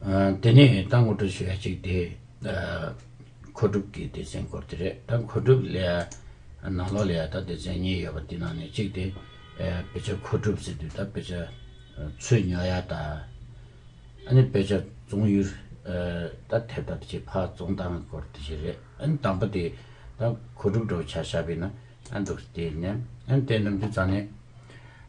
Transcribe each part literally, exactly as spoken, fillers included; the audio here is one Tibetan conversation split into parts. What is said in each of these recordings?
དེ་ནས་ད་ངོ་སྤྲོད་ཞུ་ཡ་གཅིག་དེ། མཁོ་སྒྲུབ་ཀྱི་སྡེ་ཚན་སྐོར་དེ་རེད། ད་མཁོ་སྒྲུབ་ལ་ཡ་ནང་ལོགས་ལ་ཡ་ད་སྡེ་ཚན་གཉིས་ཡོད་པ་དེ་ནང་ནས་གཅིག་དེ་དཔེ་ཆ་མཁོ་སྒྲུབ་ཟེར་དུས་ད་དཔེ་ཆ་ཚུར་ཉོ་ཡ་ད། ཨ་ནི་དཔེ་ཆ་བཙོང་ཡུལ་ད་དེབ་ད་དེ་ཆེད་ཕར་བཙོང་སྟངས་སྐོར་དེ་ཆེད་རེད། ཨ་ནི་དང་པོ་དེ་ད་མཁོ་སྒྲུབ་འགྲོ་ཆ་བཞག་པས་ན། ཨ་འདུག་སྟེ་ནས་ཨ་ནི་དེ་ནམ་དུས་ཙང་ནས།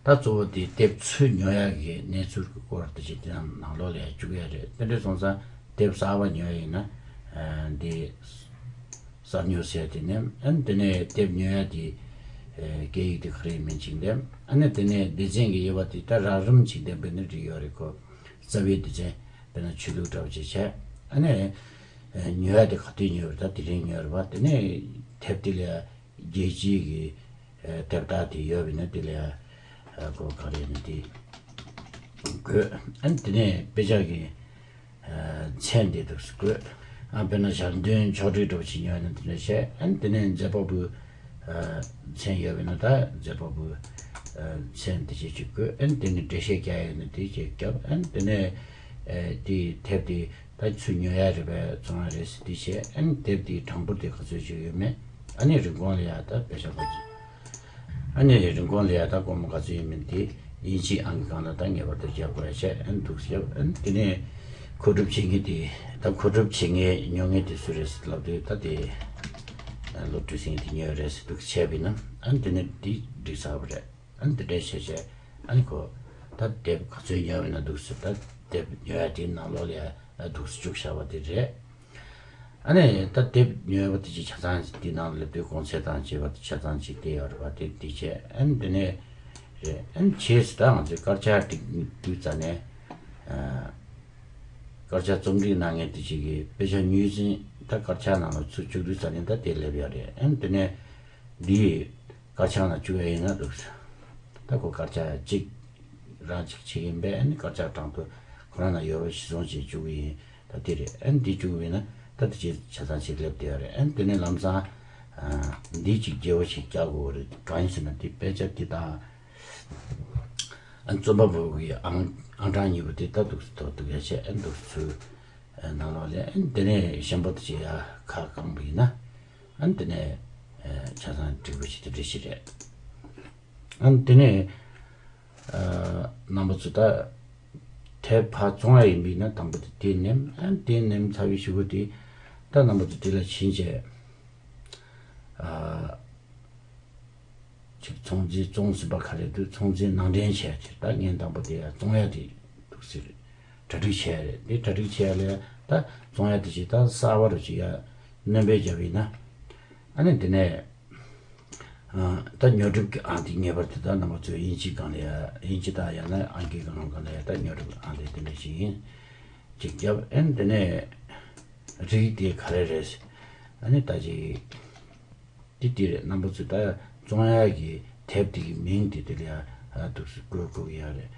ད་གཙོ་བོ་དེ་དེབ་ཚུར་ཉོ་ཡག་གི་གནས་ཚུལ་གྱི་སྐོར་དེ་ཅིག་དེ་རྣམས་ནང་ལོགས་ལ་བཅུག་ཡ་རེད། དེ་འདྲ་སོང་ཙང་དེབ་གསར་པ་ཉོ་ཡ་ཡིན་ན། ཨ་འདི་གསར་ཉོ་ཟེར་དེ་ནས་ཨ་ནི་དེ་ནས་དེབ་ཉོ་ཡ་དེ་ཨ་སྐད་ཡིག་དེ་ག་རེ་མིན་ཅིག་འདེམ། ཨ་ནི་དེ་ནས་སྡེ་ཚན་གྱི་དབྱེ་བ་དེ་ད་རགས་རིམ་ཅིག་འདེམ་པའི་ནི་འགྲིག་ཡོད་རེད། ཁོ་རྩ་བའི་སྡེ་ཚན་དཔེར་ན་ཆོས་ལུགས་འདྲ་བོ་ཅིག་བྱས། ཨ་ནི་ཨ་ཉོ་ཡ་དེ་ག་དུས་ཉོ་རེད། ད་དེ་རིང་ཉོ་རེད་པ། དེ་ནས་དེབ་དེ་ལ་རྒྱལ་སྤྱིའི་གི་ཨ་དེབ་རྟགས་དེ་ཡོད་པས་ན་དེ་ལ་ཨ་གོ་ག་རེ་ནི་དེ་དགོས། ཨ་ནི་དེ་ནས་དཔེ་ཆ་གི་ཨ་མཚན་དེ་འདུག་སེ་དགོས། ཨ་དཔེར་ན་ཞལ་འདོན་ཕྱོགས་སྒྲིག་འདྲ་བོ་ཞིག་ཉོས་ན་དེ་འདྲ་བྱས། ཨ་ནི་དེ་ནས་མཛད་པ་པོའི་ཨ་མཚན་ཡོད་པས་ན་ད་མཛད་པ་པོའི་ཨ་མཚན་དེ་བྱས་ཅིག་དགོས། ཨ་ནི་དེ་ནས་འགྲེལ་བཤད་རྒྱག་ཡ་ཡིན་ན་དེ་བྱས་རྒྱབ། ཨ་ནི་དེ་ནས་ཨ་དེའི་དེབ་དེ་ད་ཚུར་ཉོ་ཡ་རེད་པས་བཙོང་ཡ་རེད་ཟེར་དེ་བྱས། ཨ་ནི་དེབ་དེའི་གྲངས་འབོར་དེ་ག་ཚོད་ཅིག་ཡོད་མེད། ཨ་ནི་རིན་གོང་ལ་ཡ་ད་དཔེ་ཆ་ག་ཚོད། ཨ་ནི་རིན་གོང་ལ་ཡ་ད་སྒོར་མོ་ག་ཚོད་ཡོད་མེད་དེ་དབྱིན་ཇིའི་ཨང་ཀི་སྒང་ལ་ད་ངེས་པར་དུ་རྒྱག་དགོས་ཡ་བྱས། ཨ་ནི་འདུག་སེ་རྒྱབ། ཨ་ནི་དེ་ནས་མཁོ་སྒྲུབ་བྱེད་མཁན་དེ་ད་མཁོ་སྒྲུབ་བྱེད་མཁན་ཉོ་མཁན་དེ་སུ་རེད་ཟེར་ལབ་དུས་ད་དེ་སློབ་ཕྲུག་ཟེར་མཁན་དེ་ཉོས་རེད་ཟེར་འདུག་བྱས་པས་ན། ཨ་ནི་དེ་ནས་དེ་འགྲིག་ཚར་བ་རེད། ཨ་ནི་དེ་འདྲས་བྱས་བྱས། ཨ་ནི་ཁོ་ད་དེབ་ག་ཚོད་ཉོས་པ་ཡིན་ན་འདུག་སེ་ད་དེབ་ཉོ་ཡ་དེའི་ནང་ལོགས་ལ་ཡ་འདུག་སེ་བཅུག་བཞག་པ་དེ་རེད། ཨ་ནི་ད་དེབ་ཉོས་པ་དེ་ཅིག་ཆ་ཚང་ཅིག་དེའི་ནང་ལ་སླེབས་དུས་གོང་ཚད་དང་བཅས་པ་དེ་ཆ་ཚང་ཅིག་དེ་ཡོད་རེད་པ། དེ་དེ་བྱས། ཨ་ནི་དེ་ནས་རེད། ཨ་ནི་བྱས་སུ་ད་ང་ཚོས་དཀར་ཆག་སྒྲིག་དུས་ཙ་ནས་ཨ་དཀར་ཆག་རྩོམ་སྒྲིག་གནང་མཁན་དེ་ཅིག་གིས་དཔེ་ཆ་ཉོས་ཟིན་ད་དཀར་ཆག་ནང་ལ་ཚུར་བཅུག་དུས་ཙ་ནས་ད་དེ་སླེབས་ཡོད་རེད། ཨ་ནི་དེ་ནས། འདི་དཀར་ཆག་ནང་བཅུག་ཡ་ཡིན་ན་འདུག་སེ། ད་ཁོ་དཀར་ཆག་གཅིག་རང་གཅིག་བྱེད་ཀྱི་ཡིན་པས། ཨ་ནི་དཀར་ཆག་གྲངས་ཐོ་ཁོ་རང་ན་ཡོད་པ་གཞིར་བཟུང་བྱས་བཅུག་གི་ཡིན། ད་དེ་རེད། ཨ་ནི་འདི་བཅུག་པས་ན་ད་དེ་ཅིག་ཆ་ཚང་ཅིག་སླེབས་བསྡད་ཡོད་རེད། ཨ་ནི་དེ་ནས་ལམ་སང་ཨ་འདི་ཅིག་རྒྱས་པོ་ཞིག་རྒྱག་དགོས་རེད། གང་ཡིན་ཟེར་ན་འདི་དཔེ་ཆ་འདི་དང་ཨ་རྩོམ་པ་པོ་གི་ཨང་ཨང་གྲངས་གཉིས་པོ་དེ་ད་འདུག་སེ་ཐོབ་འདུག་ཡ་བྱས། ཨ་ནི་འདུག་སེ་ཚུར་ནང་ལོགས་ལ། ཨ་ནི་དེ་ནས་གཞན་པ་དེ་ཅིག་ཡ་ཁ་བསྐངས་པ་ཡིན་ན། ཨ་ནི་དེ་ནས་ཆ་ཚང་འགྲིག་པ་ཞིག་དེ་འདྲ་ཞིག་རེད། ཨ་ནི་དེ་ནས་རྣམ་པ་ཚོ་ད་དེབ་ཕར་བཙོང་ཡ་ཡིན་པས་ན་དང་པོ་དེ་དེ་ནེམ། ཨ་ནི་དེ་ནེམ་ཚར་བའི་གཞུག་གུ་དེ་ད་རྣམ་པ་ཚོ་དེ་ལ་ཕྱིན་བྱས། ཅིག་ཚོང་རྫས་བཙོང་ཟིན་པ་ག་རེ་འདུག་ཚོང་རྫས་ནང་འདྲེན་བྱས་ཚེ་ད་ངས་དང་པོ་དེ་ཡ་བཙོང་ཡ་དེ་འདུག་ཟེར་གྲ་སྒྲིག་བྱས་རེད། དེ་གྲ་སྒྲིག་བྱས་ལས་ད་བཙོང་ཡ་དེ་ཅིག་ད་གསར་པ་རུ་ཅིག་ཡ་སྣོན་པ་བརྒྱབ་ཡིན་ན། ཨ་ནི་དེ་ནས་ད་ཉོ་སྒྲུབ་ཀྱི་ཨང་དེ་ངེས་པར་དུ་ད་རྣམ་པ་ཚོས་དབྱིན་ཇི་སྒང་ལ་ཡ་དབྱིན་ཇི་དང་ཡང་ན་ཨང་ཀི་སྒང་ལ་ཡ་ད་ཉོ་སྒྲུབ་ཀྱི་ཨང་དེ་དེ་འདྲ་ཞིག་ཡིན་ཅིག་བརྒྱབ། ཨ་ནི་དེ་ནས་རིགས་དེ་ག་རེ་རེད། ཨ་ནི་ད་ཅིག་དེ་དེ་རེད། རྣམ་པ་ཚོས་ད་བཙོང་ཡག་གི་དེབ་དེ་གི་མིང་དེ་དེ་ལ་ཡ་འདུག་སེ་བཀོད་དགོས་ཀྱི་ཡོད་རེད།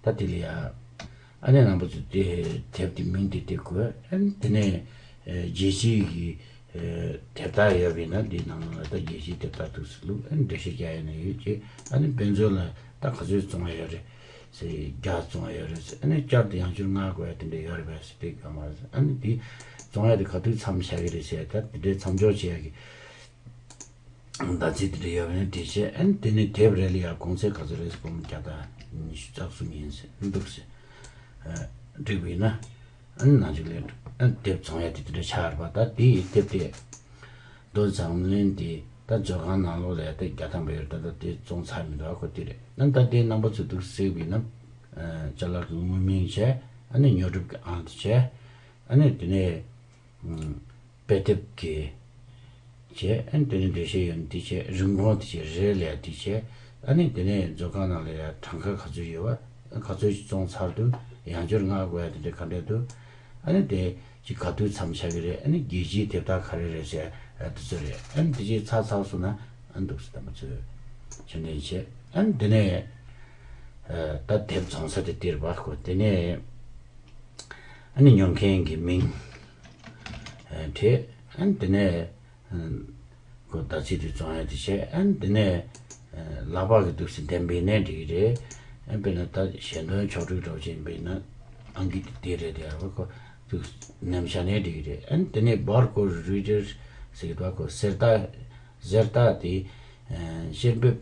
ད་དེ་ལ་ཡ་ཨ་ནི་རྣམ་པ་ཚོས་དེ་དེབ་དེ་མིང་དེ་དེ་བཀོད། ཨ་ནི་དེ་ནས་རྒྱལ་སྤྱིའི་གི་དེབ་རྟགས་ཡོད་པས་ན་དེའི་ནང་ལ་ད་རྒྱལ་སྤྱིའི་དེབ་རྟགས་འདུག་སེ་བླུགས། ཨ་ནི་འགྲེལ་བཤད་རྒྱག་ཡ་ན་ཡོད་ཅེས། ཨ་ནི་དཔེ་མཛོད་ལ་ད་ག་ཚོད་བཙོང་ཡ་ཡོད་རེད་ཟེར། བརྒྱ་བཙོང་ཡ་ཡོད་རེད་ཟེར། ཨ་ནི་བསྐྱར་དུ་ཡང་བསྐྱར་མངགས་དགོས་ཡ་དེ་འདྲ་ཡོད་རེད་པས་ཟེར། དེ་ག་མ་རེད་ཟེར། ཨ་ནི་དེ་བཙོང་ཡ་དེ་ག་དུས་མཚམས་བཞག་གི་རེད་ཟེར། ད་དེ་འདྲའི་མཚམས་འཇོག་བྱེད་ཡ་གི་ཟླ་ཚེས་དེ་འདྲ་ཡོད་པ་ཡིན་ན་དེ་བྱས། ཨ་ནི་དེ་ནས་དེབ་རེ་ལ་ཡ་གོང་ཚད་ག་ཚོད་རེད་ཟེར། སྒོར་མོ་བརྒྱ་དང་ཉི་ཤུ་རྩ་གསུམ་ཡིན་ཟེར་འདུག་ཟེར། ཨ་འགྲིག་པ་ཡིན་ན་ཨ་ནི་ནང་ཆོས་ལས་ཨ་ནི་དེབ་བཙོང་ཡ་དེ་དེ་འདྲ་ཆགས་རེད་པ། ད་དེ་ཡི་དེབ་དེ་རྡོ་རྗེ་འཛམ་གླིང་དེ་ད་མཛོད་ཁང་ནང་ལོགས་ལ་ཡ་དེ་བརྒྱ་ཐམ་པ་ཡོད་རེད། ད་ད་དེ་བཙོང་ཚར་མི་འདུག་ཨ་ཁོ་དེ་རེད། ཨ་ནི་ད་དེ་རྣམ་པ་ཚོས་འདུག་སེ་བྱས་པ་ཡིན་ན། ཨ་ཅ་ལག་གི་དངོས་མིང་བྱས། ཨ་ནི་ཉོ་སྒྲུབ་ཀྱི་ཨང་དེ་བྱས། ཨ་ནི་དེ་ནས་ཨ་དཔེ་དེབ་ཀྱི་བྱས། ཨ་ནི་དེ་ནས་འགྲེལ་བཤད་ཡོད་ན་དེ་བྱས། རིན་གོང་དེ་བྱས། རེད་ལས་དེ་བྱས། ཨ་ནི་དེ་ནས་མཛོད་ཁང་ནང་ལ་ཡ་གྲངས་ཀ་ག་ཚོད་ཡོད་པ། ག་ཚོད་ཅིག་བཙོང་ཚར་འདུག་ཡང་བསྐྱར་མངགས་དགོས་ཡ་དེ་འདྲ་ག་འདྲ་འདུག་ཨ་ནི་དེ་ཅིག་ག་དུས་མཚམས་བཞག་གི་རེད། ཨ་ནི་རྒྱལ་སྤྱིའི་དེབ་རྟགས་ག་རེ་རེད་ཟེར་ཡ་དེ་ཚོ་རེད། ཨ་ནི་དེ་ཅིག་ཚར་ཚར་སོང་ན་ཨ་ནི་འདུག་སེ་དམ་པ་ཚོས་ཕྱིར་འཐེན་བྱས། ཨ་ནི་དེ་ནས་ད་དེབ་བཙོང་ས་དེ་དེ་རེད་པ། ཁོ་དེ་ནས་ཨ་ནི་ཉོ་མཁན་གྱི་མིང་བྲིས། ཨ་ནི་དེ་ནས་ཁོ་ཟླ་ཚེས་དེ་བཙོང་ཡ་དེ་བྱས། ཨ་ནི་དེ་ནས་ལག་པ་གི་འདུག་སེ་འདེམས་པ་ཡིན་ན་འགྲིག་གི་རེད། ཨ་དཔེར་ན་ད་ཞལ་འདོན་ཕྱོགས་སྒྲིག་འདྲ་བོ་ཅིག་ཡིན་པ་ཡིན་ན་ཨང་ཀི་དེ་དེ་རེད་དེ་ཡ་རེད་པ། ཁོ་ འདུག་ནེམ་བྱས་ནས་འགྲིག་གི་རེད། ཨ་ནི་དེ་ནས་བར་ཀོ་རི་ཌར་ཟེར་གི་འདུག་གོ། གསེར་རྟ་གསེར་རྟ་དེ་ཨ་ཤེར་འབེབས་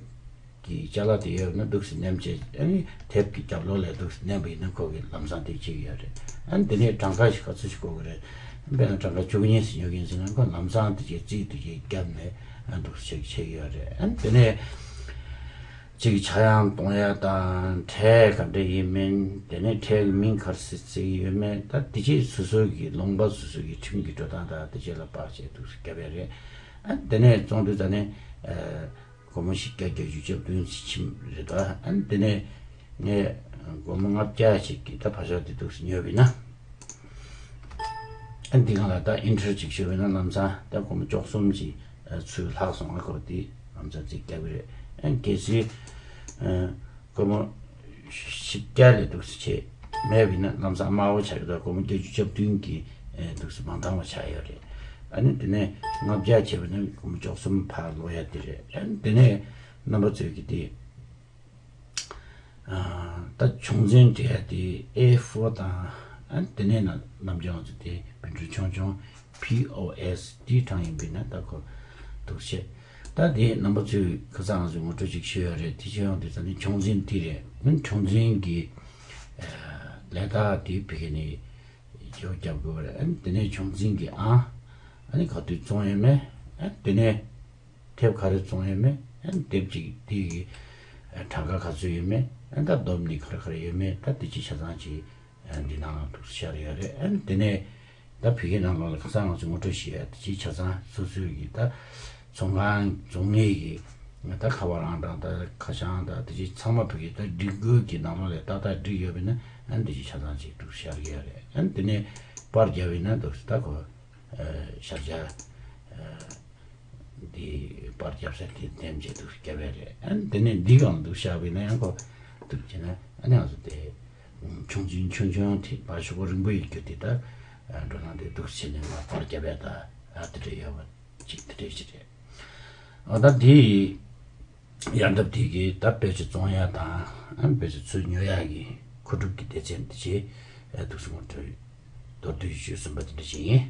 ཀྱི་ཅ་ལག་དེ་ཡོད་ན་འདུག་སེ་ནེམ་བྱས། ཨ་ནི་དེབ་ཀྱི་རྒྱབ་ལོགས་ལ་འདུག་སེ་ནེམ་པ་ཡིན་ན་ཁོ་གིས་ལམ་སང་དེ་བྱེད་ཀྱི་ཡོད་རེད། ཨ་ནི་དེ་ནས་གྲངས་ཀ་ཞིག་ག་ཚོད་ཞིག་དགོས་ཀྱི་རེད། དཔེར་ན་གྲངས་ཀ་བཅུ་གཉིས་ཟེར་ཉོ་གི་ཡིན་ཟེར་ན་ཁོ་ལམ་སང་དེ་གའི་རྩིས་དེ་གའི་བརྒྱབ་ནས་ཨ་འདུག་སེ་བྱེད་ཀྱི་ཡོད་རེད། ཨ་ནི་དེ་ནས་གཅིག་གི་ཆག་ཡང་གཏོང་ཡ་དང་ཁྲལ་ག་འདྲ་ཡིན་མིན། དེ་ནས་ཁྲལ་གྱི་མིང་ག་རེ་ཟེར་ཟེར་གྱི་ཡོད་མེད། ད་དེ་རྗེས་སོ་སོ་གི་ལུང་པ་སོ་སོ་གི་ཁྲིམས་ཀྱི་འགྲོ་སྟངས་དང་དེ་རྗེས་ལ་དཔག་བྱས་འདུག་སེ་བརྒྱབ་ཡ་རེད། ཨ་དེ་ནས་བཙོང་དུས་ད་ནས་ཨ་སྒོར་མོ་བཞི་བརྒྱ་བརྒྱད་ཅུ་གྱ་བདུན་ཕྱིན་རེད་ད། ཨ་དེ་ནས་ངས་སྒོར་མོ་ལྔ་བརྒྱ་ཅིག་གི་ད་ཕར་ཕྱོགས་དེ་འདུག་སེ་ཉོས་པ་ཡིན་ན། ཨ་འདི་སྒང་ལ་ད་ཨིན་ཊར་ཅིག་ཞུས་པ་ཡིན་ན་ལམ་སང་ད་སྒོར་མོ་བཅུ་གསུམ་གྱི་ཚུར་ལྷག་སོང་བ་གོ། དེ་ལམ་སང་རྩིས་རྒྱག་གི་རེད། ཨ་གལ་སྲིད་ཨ་སྒོར་མོ་བཞི་བརྒྱ་ལས་འདུག་སེ་བྱས་མེད་པ་ཡིན་ན་ལམ་སང་དམའ་བོ་ཆགས་ཀྱི་འདུག་སྒོར་མོ་བརྒྱད་ཅུ་གྱ་བདུན་གྱི་ཨ་འདུག་སེ་མང་ཐང་བ་ཆགས་ཡོད་རེད། ཨ་ནི་དེ་ནས་ལྔ་བརྒྱ་བྱས་པ་ཡིན་ན་སྒོར་མོ་བཅུ་གསུམ་ཕར་ལོག་ཡ་དེ་རེད། ཨ་ནི་དེ་ནས་རྣམ་པ་ཚོས་ཀྱི་དེ། ཨ་ད་བྱུང་འཛིན་འབྲི་ཡ་དེ་ཨེ་ཕོར་དང་། ཨ་དེ་ནས་ན་ནམ་རྒྱུན་ང་ཚོ་དེ་བོད་འགྲོས་ཆུང་ཆུང་པི་ཨོ་ཨེས་དེ་གྲངས་ཡིན་པས་ན་ད་ཁོ་འདུག་བྱས། ད་དེ་རྣམ་པ་ཚོས་ཁ་སང་ང་ཚོས་ངོ་སྤྲོད་ཅིག་ཞུས་ཡོད་རེད། དེ་བྱས་ཡོང་དུས་ད་ནི་བྱུང་འཛིན་དེ་རེད། ཨ་བྱུང་འཛིན་གྱི་ཨ་ལས་རྟགས་དེ་བི་གེ་ནས་རྒྱབ་རྒྱབ་དགོས་པ་རེད། ཨ་དེ་ནས་བྱུང་འཛིན་གྱི་ཨང་། ཨ་ནི་ག་དུས་བཙོང་ཡོད་མེད། ཨ་དེ་ནས། དེབ་ག་རེ་བཙོང་ཡོད་མེད། ཨ་དེབ་ཅིག་དེ་གི་ཨ་གྲངས་ཀ་ག་ཚོད་ཡོད་མེད། ཨ་ད་བསྡོམས་ནས་ག་རེ་ག་རེ་ཡོད་མེད། ད་དེ་ཅིག་ཆ་ཚང་ཅིག་ཨ་འདི་ནང་ལ་འདུག་ཤར་ཡོད་རེད། ཨ་དེ་ནས་ད་བོད་སྐད་ནང་ལོགས་ལ་ཁ་སང་ང་ཚོས་ངོ་སྤྲོད་བྱས་ཡ་དེ་ཅིག་ཆ་ཚང་སོ་སོའི་གི་ད་ཚོང་ཁང་བཙོང་མཁན་གྱི་ད་ཁ་པར་ཨང་གྲངས་དང་ཁ་བྱང་དང་དེ་ཅིག་ཚང་མ་བོད་སྐད་ད་སྒྲིག་བཀོད་ཀྱི་ནང་ལོགས་ལ་ཏག་ཏག་བསྒྲིགས་ཡོད་པས་ན། ཨ་དེ་ཅིག་ཆ་ཚང་ཅིག་འདུག་ཤར་གི་ཡོད་རེད། ཨ་དེ་ནས་པར་རྒྱབ་པས་ན་འདུག་ད་ཁོ། ཨ་ཤར་རྒྱག་ཨ་འདི་པར་རྒྱབ་ས་དེ་འདེམས་བྱས་འདུག་རྒྱབ་ཡ་རེད། ཨ་ནི་དེ་ནས་འདི་གང་འདུག་བཞག་པས་ན་ཡང་ཁོ་འདུག་བྱས་ན། ཨ་ནི་ང་ཚོ་དེ་ཆུང་ཆུང་ཆུང་ཆུང་དེ་བར་ཤོག་གུ་རིང་པོ་ཡི་རྒྱུ་དེ་ད་འགྲོ་ན་དེ་འདུག་བྱས་ནས་ང་པར་རྒྱབ་ཡ་ད་ཨ་དེ་འདྲ་ཡོད་པ་ཅིག་དེ་འདྲ་ཞིག་རེད། ཨ་ད་དེ་ཡར་འདབས་དེ་གི་ད་དཔེ་ཆ་བཙོང་ཡ་དང་། ཨ་དཔེ་ཆ་ཚུར་ཉོ་ཡ་གི་མཁོ་སྒྲུབ་ཀྱི་སྡེ་ཚན་དེ་ཆེ་འདུག་སེ་ངོ་སྤྲོད་མདོར་བསྡུས་ཞུས་ཟིན་པ་དེ་འདྲ་ཞིག་ཡིན།